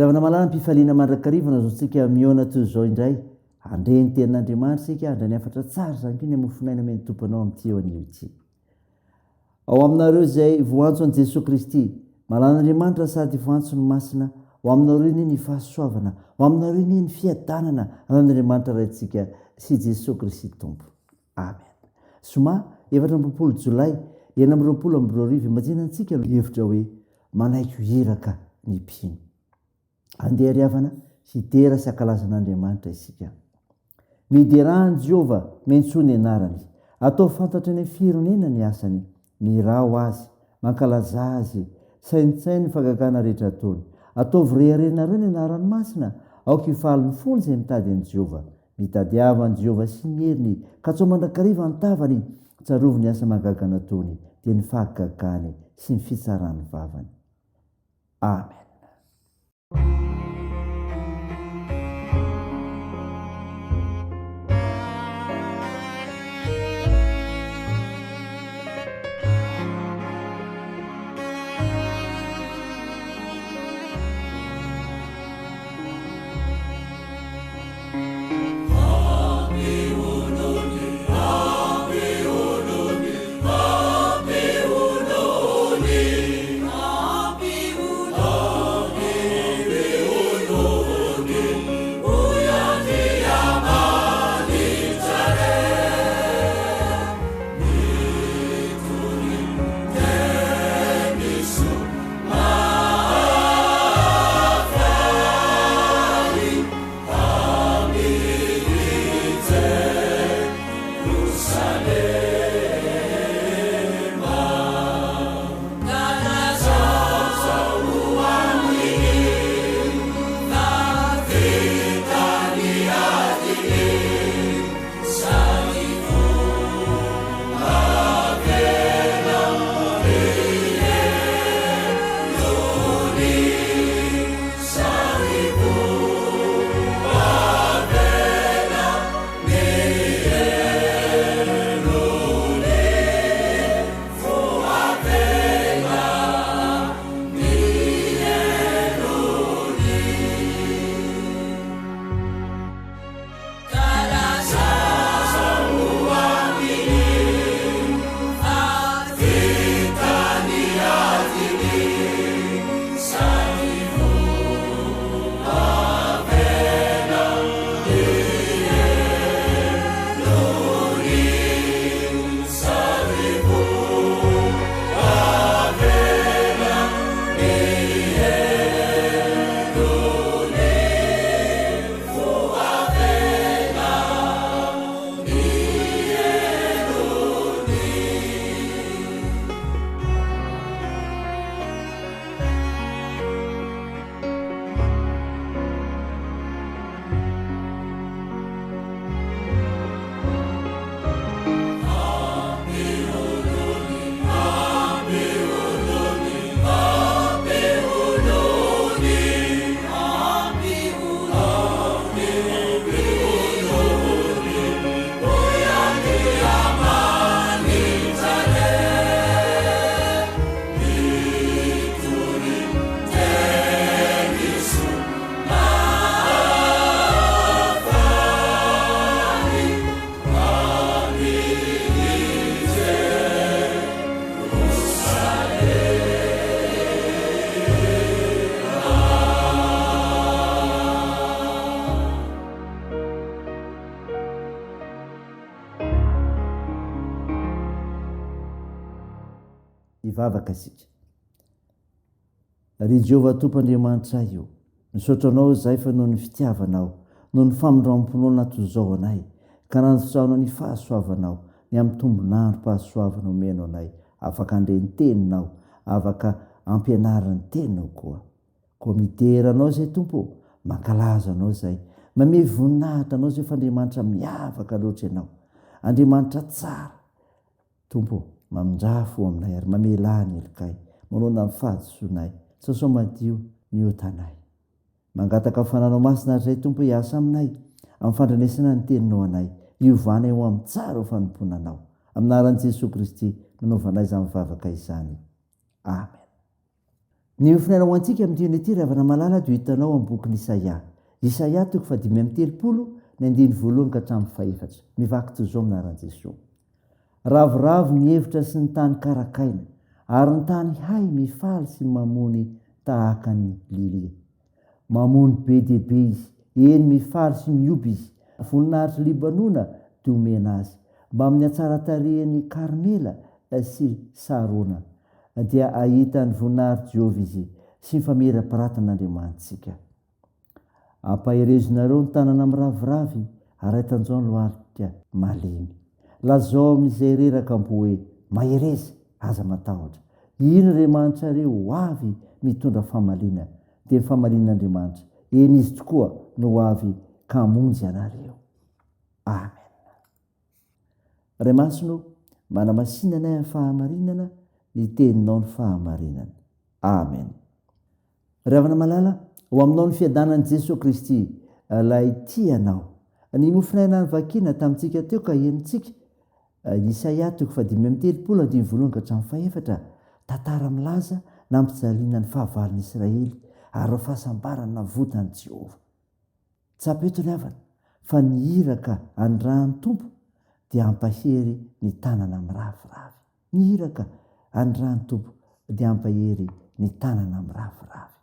Ry havana malala, am-pifaliana mandrakariva no azontsika mihaona toy izao indray. Handre ny tenin'Andriamanitra isika, handray ny hafatra tsara izany koa ny mofon'aina omen'ny Tompo anao amin'ity eo anio ity. Ao aminareo izay voantso an'i Jesoa Kristy, malan'Andriamanitra sady voantso ny Masina, ho aminareo anie ny fahasoavana, ho aminareo anie ny fiadanana avy amin'Andriamanitra Raintsika sy Jesoa Kristy Tompo. Amen. Zoma 24 Jolay 2026, Imajiana antsika ny hevitra hoe manaiky ho iraka ny mpino. Andeha ry havana hidera sy hankalaza an'Andriamanitra isika. Miderà an'i Jehovah, miantsoa ny anarany. Ataovy fantatra any amin'ny firenena ny asany. Mihirà ho azy, mankalazà azy, saintsaino ny fahagagana rehetra ataony. Ataovy reharehanareo ny anarany masina, aoka hifaly ny fony izay mitady an'i Jehovah. Mitadiava an'i Jehovah sy ny heriny, katsaho mandrakariva ny tavany. Tsarovy ny asa mahagaga nataony, dia ny fahagagany sy ny fitsaran'ny vavany. Amen. Hivavaka isika. Ry Jehovah Tompo Andriamanitray ô, misaotra Anao izahay fa noho ny fitiavanao, noho ny famindram-ponao natozao anay, ka nandotsahanao ny fahasoavanao, ny amin'ny tombon'androm-pahasoavana omenao anay, afaka handre ny Teninao, afaka ampianarina ny Teninao koa. Koa midera Anao izay Tompo ô, mankalaza Anao izay, mamehy voninahitra Anao izay fa Andriamanitra miavaka loatra Ianao, Andriamanitra tsara, Tompo ô, mamindrà fo aminay ary mamelà ny helokay, manoloana ny fahadisoanay, sasao madio ny otanay. Mangataka Fananao Masina ary izay Tompo hiasa aminay, amin'ny fandrenesana ny Teninao anay, hiovanay ho amin'ny tsara ho fanompoana Anao. Amin'ny anaran'i Jesoa Kristy no anaovanay izany vavaka izany. Amen. Ny mofonaina ho antsika amin'ity anio ity ry havana malala dia ho hitanao amin'ny bokin'i Isaia. Isaia toko fahadimy amby telopolo, ny andininy voalohany ka hatramin'ny fahefatra. Mivaky toy izao amin'ny anaran'i Jesoa. Ravoravo ny hevitra sy ny tany karakaina, ary ny tany hay mifaly sy mamony tahaka ny lilia. Mamony be dia be izy, eny mifaly sy mihoby izy. Voninahitr'i Libanona dia omena azy, mbamin'ny hatsaran-tarehin'i Karmela sy Sarona. Dia hahita ny voninahitr'i Jehovah izy, sy ny famirapiratan'Andriamanitsika. Ampaherezinareo ny tanana miraviravy ary atanjao ny lohalika malemy. Lazao amin'izay reraka am-po hoe, Mahereza, aza matahotra. Iny Andriamanitrareo ho avy mitondra famaliana, dia ny famalian'Andriamanitra. Eny, Izy tokoa no ho avy ka hamonjy anareo. Amen. Ray Masina ô, manamasina anay amin'ny fahamarinana, ny Teninao ny fahamarinana. Amen. Ry havana malala, ho aminao ny fiadanan'i Jesoa Kristy, Ilay tia anao. Ny mofonaina novakiana tamintsika teo ka henontsika, Isaia toko fahadimy amby telopolo andininy voalohany ka hatramin'ny fahefatra, tantara milaza nampijaliana ny fahavalon'i Israely ary ireo fahasambarana navotan'i Jehovah. Tsapa eto ry havana fa ny iraka anirahan'ny Tompo dia hampahery ny tanana miraviravy. Ny iraka anirahan'ny Tompo dia hampahery ny tanana miraviravy.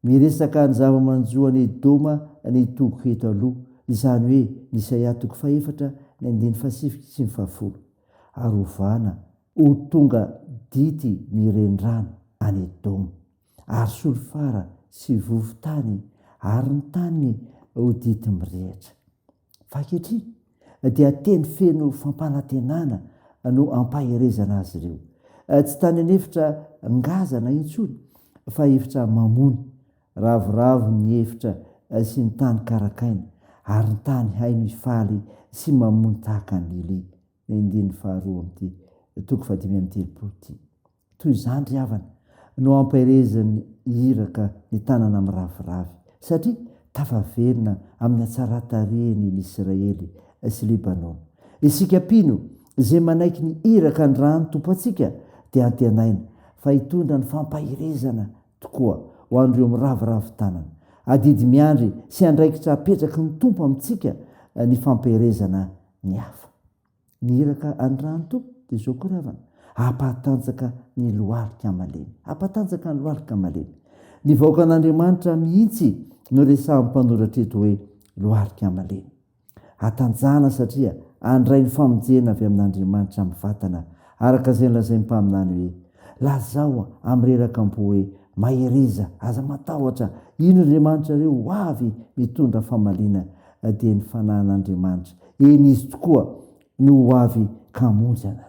Miresaka ny zava-manjo an'i Edoma ny toko eto aloha, izany hoe ny Isaia toko fahefatra ny andininy fahasivy sy ny fahafolo. Ary hovana ho tonga dity ny renirano any Edoma. ary solifara sy vovo-tany ary ny tany ho dity mirehitra. Fa ankehitriny dia teny feno fampanantenana no ampaherezana azy ireo. Tsy tany an'efitra ngazana intsony fa efitra mamony, ravoravo ny efitra sy ny tany karakaina ary ny tany hay mifaly sy mamony tahaka ny lilia. Ny andininy faharoa amin'ity toko fahadimy amby telopolo ity. Toy izany ry havana no ampaherezan'ny iraka ny tanana miraviravy, satria tafaverina amin'ny hatsaran-tarehiny ny Isiraely sy Libanona. Isika mpino izay manaiky ny iraka andrahan'ny Tompo antsika dia antenaina fa hitondra ny fampaherezana tokoa ho an'ireo miraviravy tanana. Adidy miandry sy andraikitra apetraky ny Tompo amintsika ny fampaherezana ny hafa. Ny iraka anirahan'ny Tompo dia izao koa ry havana, hampahatanjaka ny lohalika malemy. Hampahatanjaka ny lohalika malemy. Ny vahoakan'Andriamanitra mihitsy no resahan'ny mpanoratra eto hoe lohalika malemy. Hatanjahana satria handray ny famonjena avy amin'Andriamanitra amin'ny vatana, araka izay nolazain'ny mpaminany hoe, Lazao amin'ny reraka am-po hoe, Mahereza, aza matahotra, ino Andriamanitrareo ho avy mitondra famaliana, dia ny fanahin'Andriamanitra. Eny, Izy tokoa no ho avy ka hamonjy anareo.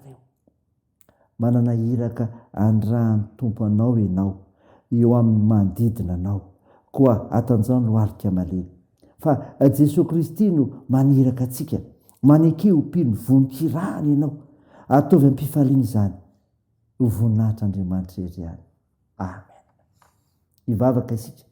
Manana iraka anirahan'ny Tompo anao ianao, eo amin'ny manodidina anao. Koa atanjao ny lohalika malemy. Fa Jesoa Kristy no maniraka antsika. Maneke ho mpino vonon-kirahana ianao. Ataovy am-pifaliana izany. Ho voninahitr'Andriamanitra irery ihany. Amen. Hivavaka isika.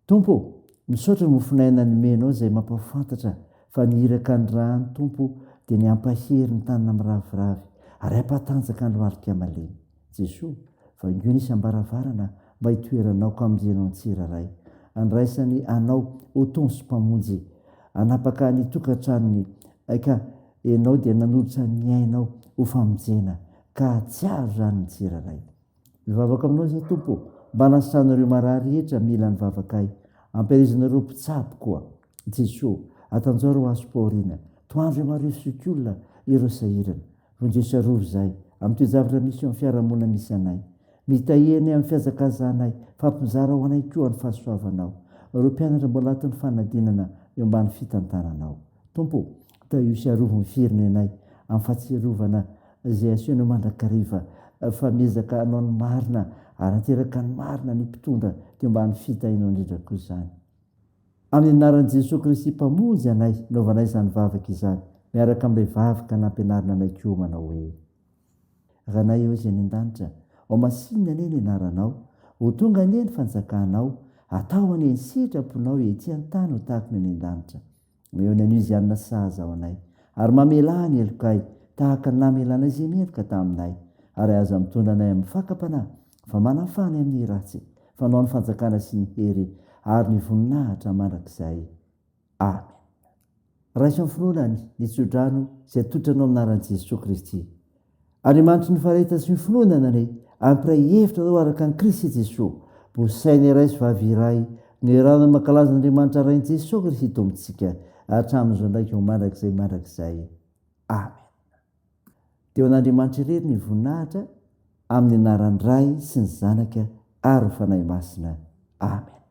Tompo ô, misaotra ny mofon'aina nomenao izay mampahafantatra fa ny iraka nirahan'ny Tompo dia ny hampahery ny tanana miraviravy ary hampatanjaka ny lohalika malemy. Jesoa, vangio ny isam-baravarana mba hitoeranao ka hamonjenao ny tsirairay. Andraisany Anao ho Tompo sy Mpamonjy. Hanapaka ny tokantranony ka Ianao dia nanolotra ny ainao ho famonjena ka hahatsiaro izany ny tsirairay. Mivavaka aminao izay Tompo ô, mba hanasitrano ireo marary rehetra mila ny vavakay, ampielezina ireo mpitsabo koa. Jesoa ô, atanjao ireo azom-pahoriana, tohandro ireo marefo zokiolona, ireo sahirana. Vonjeo sy arovy izahay amin'ny toe-javatra misy eo amin'ny fiarahamonina misy anay. Mitahia anay amin'ny fihazakazahanay, fa ampizara ho anay koa ny fahasoavanao. Ireo mpianatra mbola anatin'ny fanadinana eo ambany fitantananao. Tompo ô, tahio sy arovy ny firenenay amin'ny fahatsiarovana izay asehonao mandrakariva fa miezaka hanao ny marina ary hanteraka ny marina ny mpitondra dia mba ny fitahianao indrindra koa izany. Amin'ny anaran'i Jesoa Kristy Mpamonjy anay naovanay izany vavaka izany miaraka amin'ilay vavaka nampianarina anay koa manao hoe. Ranay ô izay any an-danitra, ho masinina anie ny anaranao, ho tonga anie ny fanjakanao, atao anie ny sitraponao ety an-tany ho tahaka ny any an-danitra. Omeo ny anio izay hanina sahaza ho anay, ary mamelà ny helokay, tahaka ny namelanay izay meloka taminay. Ary aza mitondra anay amin'ny fakam-panahy, Fa manafana amin'ny ratsy, fanao ny fanjakana sy ny hery ary ny voninahitra mandrakizay. Amen. Raiso amin'ny finoana ny ny tsodrano izay atolotra anao amin'ny anaran'i Jesoa Kristy. Andriamanitry ny faharetana sy ny finoana anie hampiray hevitra anao araka an'i Kristy Jesoa. Mbo saina iray sy vavy iray no iarahana mankalaza an'Andriamanitra Rain'i Jesoa Kristy Tompontsika hatramin'izao ndraika ho mandrakizay mandrakizay. Amen. Dia ho an'Andriamanitra irery ny voninahitra amin'ny anaran'ny Ray sy ny Zanaka ary ny Fanahy Masina. Amen.